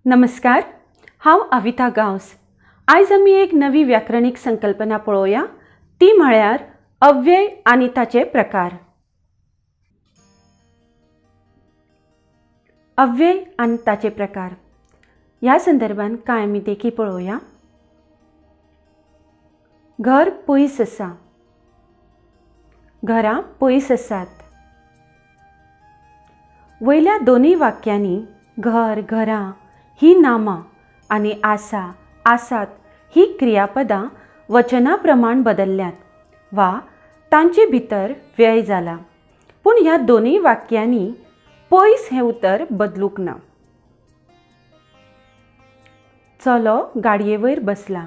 नमस्कार, हांव अविता गांवस. आयज आमी एक नवी व्याकरणीक संकल्पना पळोवया, ती म्हळ्यार अव्यय आनी ताचे प्रकार. अव्यय आनी ताचे प्रकार ह्या संदर्भात कांय आमी देखी पळोवया. घर पयस आसा, घरां पयस आसात. वयल्या दोनूय वाक्यांनी घर, घरां ही नामां आनी आसा, आसात ही क्रियापदां वचना प्रमाण बदल्ल्यांत वा तांचे भितर व्यय जाला. पूण ह्या दोनूय वाक्यांनी पयस हें उतर बदलूंक ना. चलो गाडये वयर बसला,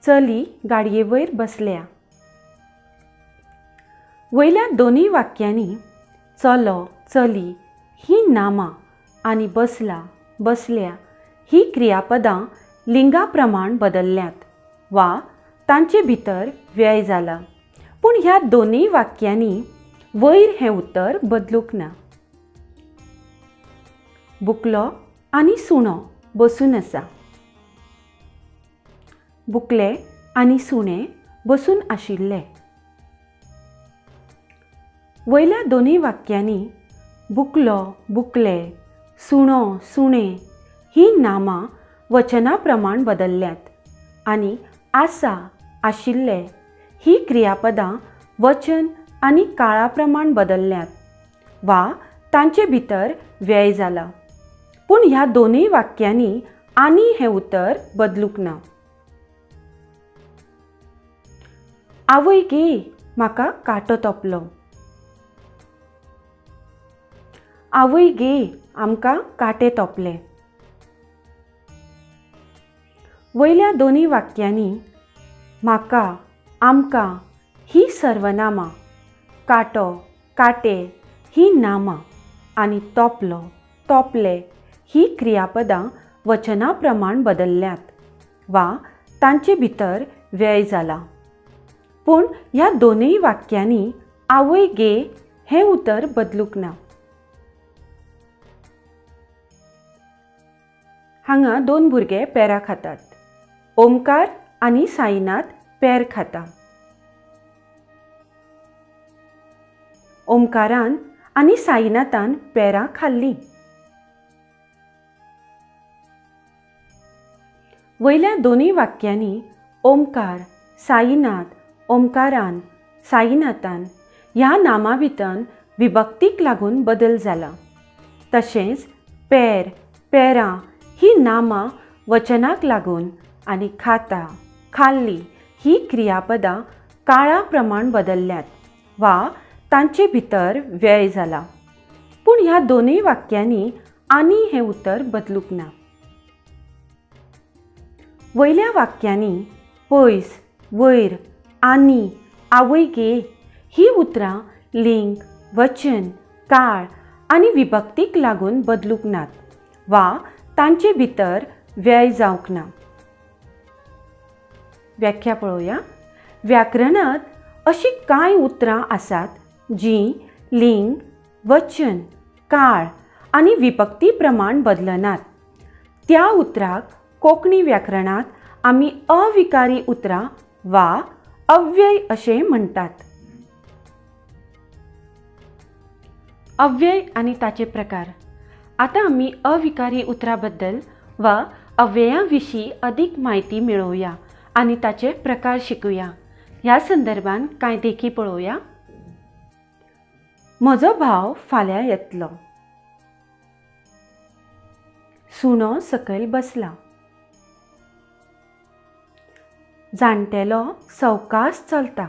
चली गाडये वयर बसल्या. वयल्या दोनूय वाक्यांनी चलो, चली ही नामां आनी बसला, बसल्या ही क्रियापदां लिंगा प्रमाण बदल्ल्यांत वा तांचे भितर व्यय जाला. पूण ह्या दोनूय वाक्यांनी वयर हें उतर बदलूंक ना. बुकलो आनी सुणो बसून आसा, बुकले आनी सुणे बसून आशिल्ले. वयल्या दोनूय वाक्यांनी बुकलो, बुकले, सुणो, सुणे ही नामां वचना प्रमाण बदल्ल्यांत आनी आसा, आशिल्ले ही क्रियापदां वचन आनी काळा प्रमाण बदल्ल्यांत वा तांचे भितर व्यय जाला. पूण ह्या दोनूय वाक्यांनी आनी हें उतर बदलूंक ना. आवय गे, म्हाका कांटो तोपलो. आवय गे, आमकां कांटे तोपले. वयल्या दोनूय वाक्यांनी म्हाका, आमकां ही सर्वनामां, कांटो, कांटे ही नामां आनी तोपलो, तोपले ही क्रियापदां वचना प्रमाण बदल्ल्यांत वा तांचे भितर व्यय जाला. पूण ह्या दोनूय वाक्यांनी आवय गे हें उतर बदलूंक ना. हांगा दोन भुरगे पेरां खातात. ओमकार आनी साईनाथ पेर खाता. ओमकारान आनी साईनाथान पेरां खाल्लीं. वयल्या दोनूय वाक्यांनी ओमकार, साईनाथ, ओमकारान, साईनाथान ह्या नामां भितर विभक्तीक लागून बदल जाला. तशेंच पेर, पेरां ही नामां वचनाक लागून आनी खाता, खाल्ली ही क्रियापदां काळा प्रमाण बदल्ल्यांत वा तांचे भितर व्यय जाला. पूण ह्या दोनूय वाक्यांनी आनी हें उतर बदलूंक ना. वयल्या वाक्यांनी पयस, वयर, आनी, आवय गे ही उतरां लिंग, वचन, काळ आनी विभक्तीक लागून बदलूंक नात वा तांचे भितर व्यय जावंक ना. व्याख्या पळोवया. व्याकरणांत अशीं कांय उतरां आसात जीं लिंग, वचन, काळ आनी विभक्ती प्रमाण बदलनात. त्या उतराक कोंकणी व्याकरणांत आमी अविकारी उतरां वा अव्यय अशें म्हणटात. अव्यय आनी ताचे प्रकार. आतां आमी अविकारी उतरां बद्दल वा अव्ययां विशीं अदीक म्हायती मेळोवया आनी ताचे प्रकार शिकुया. ह्या संदर्भात कांय देखी पळोवया. म्हजो भाव फाल्यां येतलो. सुणो सकयल बसला. जाणटेलो सवकास चलता.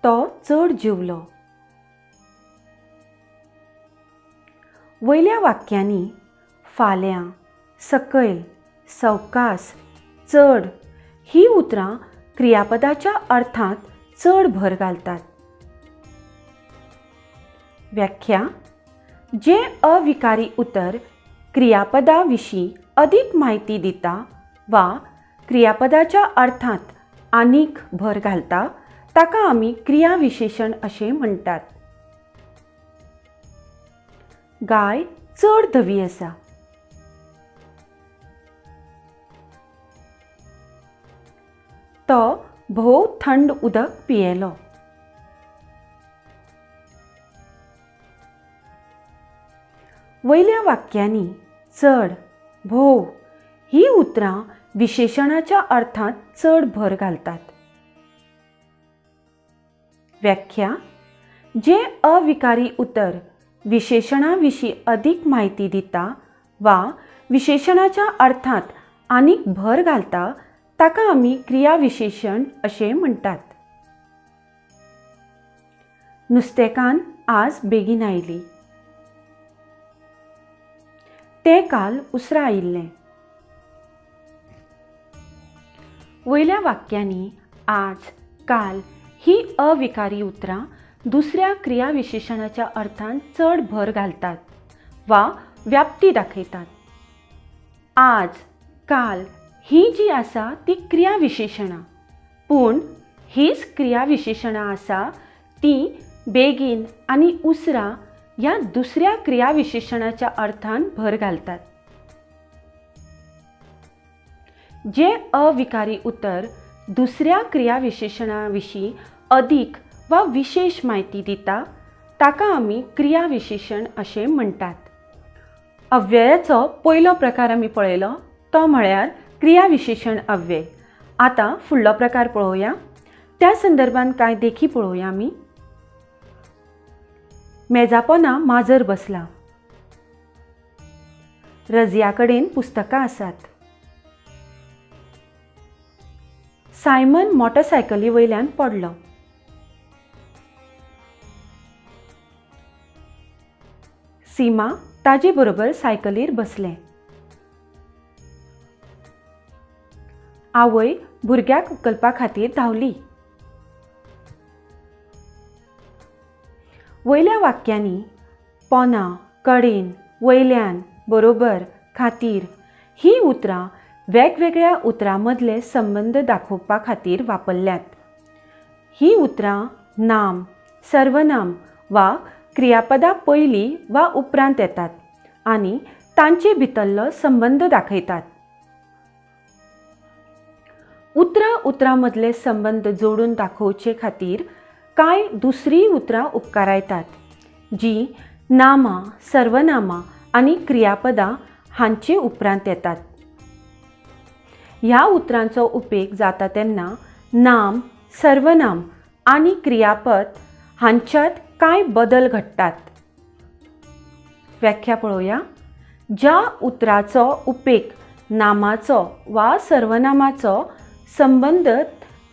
तो चड जेवलो. वयल्या वाक्यांनी फाल्यां, सकयल, सवकास, चड ही उतरां क्रियापदाच्या अर्थांत चड भर घालतात. व्याख्या. जें अविकारी उतर क्रियापदा विशीं अदीक म्हायती दिता वा क्रियापदाच्या अर्थांत आनीक भर घालता ताका आमी क्रियाविशेशण अशें म्हणटात. गाय चड धवी आसा. तो भोव थंड उदक पियेलो. वयल्या वाक्यांनी चड, भोव ही उतरां विशेशणाच्या अर्थांत चड भर घालतात. व्याख्या: जें अविकारी उतर विशेशणा विशीं अदीक म्हायती दिता वा विशेशणाच्या अर्थांत आनीक भर घालता ताका आमी क्रियाविशेशण अशें म्हणटात. नुस्तेकान्न आज बेगीन आयली. तें काल उसरां आयिल्लें. वयल्या वाक्यांनी आज, काल ही अविकारी उतरां दुसऱ्या क्रियाविशेशणाच्या अर्थान चड भर घालतात वा व्याप्ती दाखयतात. आज, काल ही जी आसा ती क्रियाविशेशणां, पूण हीच क्रियाविशेशणां आसा ती बेगीन आनी उसरां ह्या दुसऱ्या क्रियाविशेशणाच्या अर्थान भर घालतात. जें अविकारी उतर दुसऱ्या क्रियाविशेशणा विशीं अदीक वा विशेश म्हायती दिता ताका आमी क्रियाविशेशण अशें म्हणटात. अव्ययाचो पयलो प्रकार आमी पळयलो तो म्हळ्यार क्रियाविशेशण अव्यय. आतां फुडलो प्रकार पळोवया. त्या संदर्भात कांय देखी पळोवया आमी. मेजापोना माजर बसला. रजिया कडेन पुस्तकां आसात. सायमन मोटरसायकली वयल्यान पडलो. सीमा ताजे बरोबर सायकलीर बसलें. आवय भुरग्याक उखलपा खातीर धांवली. वयल्या वाक्यांनी पोना, कडेन, वयल्यान, बरोबर, खातीर ही उतरां वेगवेगळ्या उतरां मदले संबंद दाखोवपा खातीर वापरल्यात. ही उतरां नाम, सर्वनाम वा क्रियापदा पयलीं वा उपरांत येतात आनी तांचे भितरलो संबंद दाखयतात. उतरां उतरां मदले संबंद जोडून दाखोवचे खातीर कांय दुसरीं उतरां उपकारायतात जीं नामां, सर्वनामां आनी क्रियापदां हांचे उपरांत येतात. ह्या उतरांचो उपेग जाता तेन्ना नाम, सर्वनाम आनी क्रियापद हांच्यात कांय बदल घडटात. व्याख्या पळोवया. ज्या उतराचो उपेग नामाचो वा सर्वनामाचो संबंद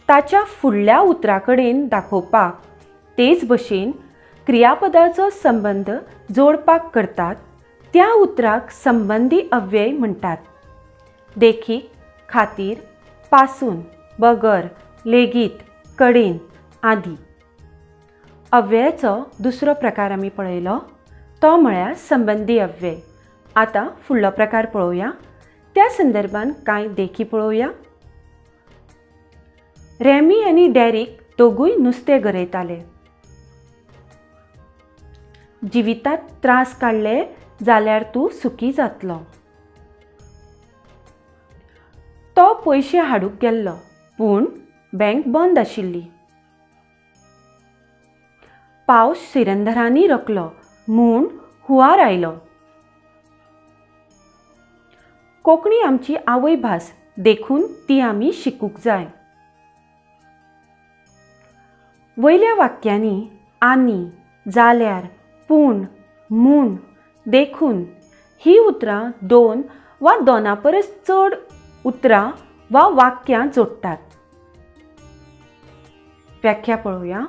ताच्या फुडल्या उतरा कडेन दाखोवपाक, तेच भशेन क्रियापदाचो संबंद जोडपाक करतात त्या उतराक संबंदी अव्यय म्हणटात. देखीक खातीर, पासून, बगर, लेगीत, कडेन आदी. अव्ययाचो दुसरो प्रकार आमी पळयलो तो म्हळ्यार संबंदी अव्यय. आतां फुडलो प्रकार पळोवया. त्या संदर्भात कांय देखी पळोवया. रेमी आनी डॅरीक दोगूय नुस्तें गरयताले. जिवितांत त्रास काडले जाल्यार तूं सुखी जातलो. तो पयशे हाडूंक गेल्लो पूण बँक बंद आशिल्ली. पावस सिरंधरांनी रकलो म्हूण हुंवार आयलो. कोंकणी आमची आवयभास देखून ती आमी शिकूंक जाय. वयल्या वाक्यांनी आनी, जाल्यार, पूण, म्हूण, देखून ही उतरां दोन वा दोना परस चड उतरां वा वाक्यां जोडटात. व्याख्या पळोवया.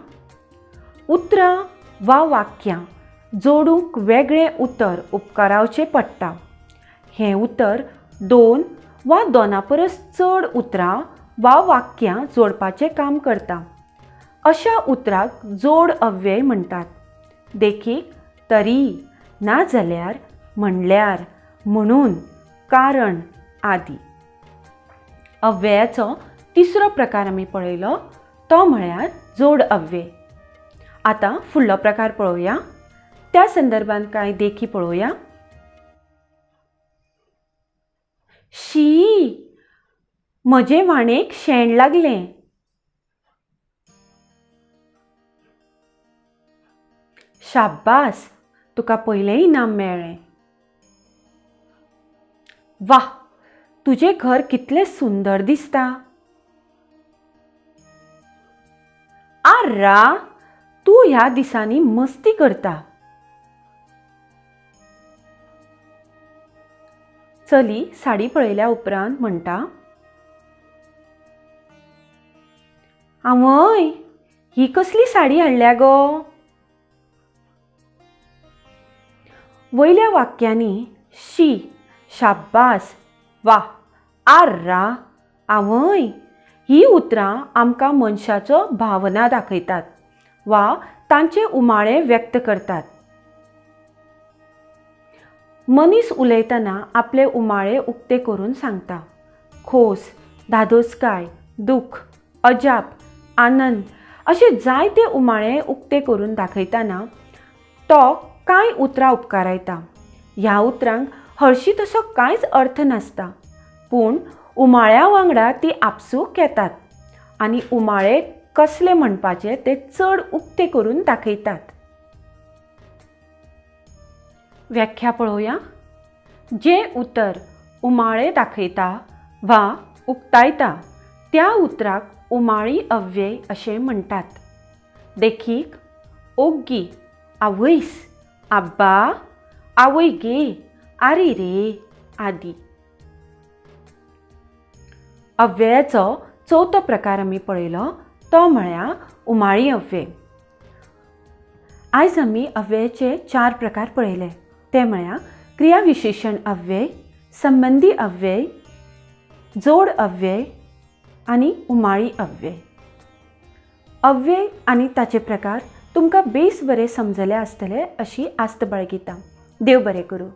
उतरां वा वाक्यां जोडूंक वेगळें उतर उपकारावचें पडटा. हें उतर दोन वा दोना परस चड उतरां वा वाक्यां जोडपाचें काम करता. अशा उतराक जोड अव्यय म्हणटात. देखीक तरी, नाजाल्यार, म्हणल्यार, म्हणून, कारण आदी. अव्ययाचो तिसरो प्रकार आमी पळयलो तो म्हळ्यार जोड अव्यय. आतां फुडलो प्रकार पळोवया. त्या संदर्भात कांय देखी पळोवया. शी, म्हजे व्हाणेक शेण लागलें. शाब्बास, तुका पयलें इनाम मेळ्ळें. वाह, तुजें घर कितलें सुंदर दिसता. आर्रा, तूं ह्या दिसांनी मस्ती करता. चली साडी पळयल्या उपरांत म्हणटा, आंवय, ही कसली साडी हाडल्या गो. वयल्या वाक्यांनी शी, शाब्बास, वा, आर्रा, आंवय ही उतरां आमकां मनशाचो भावना दाखयतात वा तांचे उमाळे व्यक्त करतात. मनीस उलयतना आपले उमाळे उक्ते करून सांगता. खोस, धादोसकाय, दुःख, अजाप, आनंद अशे जायते उमाळे उक्ते करून दाखयतना तो कांय उतरां उपकारायता. ह्या उतरांक हरशीं तसो कांयच अर्थ नासता, पूण उमाळ्या वांगडा ती आपसूक येतात आनी उमाळे कसले म्हणपाचे ते चड उक्ते करून दाखयतात. व्याख्या पळोवया. जें उतर उमाळे दाखयता वा उक्तायता त्या उतराक उमाळी अव्यय अशें म्हणटात. देखीक, ओग्गी, आवयस, आब्बा, आवय गे, आरे रे आदी. अव्ययाचो चवथो प्रकार आमी पळयलो तो म्हळ्यार उमाळी अव्यय. आयज आमी अव्ययाचे 4 प्रकार पळयले, ते म्हळ्यार क्रियाविशेषण अव्यय, संबंधी अव्यय, जोड अव्यय आनी उमाळी अव्यय. अव्यय आनी ताचे प्रकार तुमकां बेस बरे समजले आसतले अशी आस्त बाळगिता. देव बरें करूं.